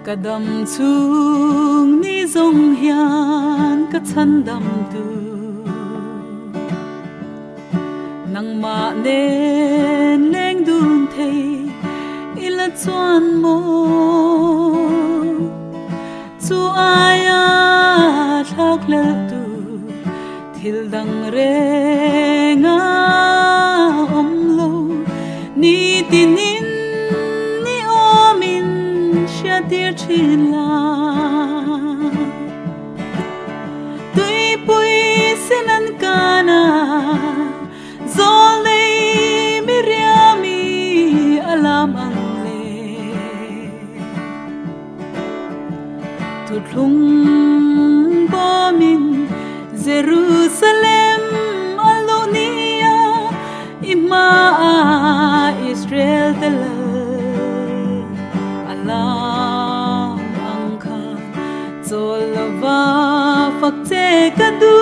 Ka dam chhung ni zawng hian ka chhandam tu. Nangmah nen leng dun thei ila chuan maw? Chu aia thlak hlelh tur thil dang reng a awm lo. Nitinin ni awmin hriattir thin la. Tuipui sin an kan a, zawl nei Miriami a lam ang le. Thuthlung bawmin Jerusalem a luh ni a, i hmaah Israel te lal a lam ang khan chawl lova fak che ka duh.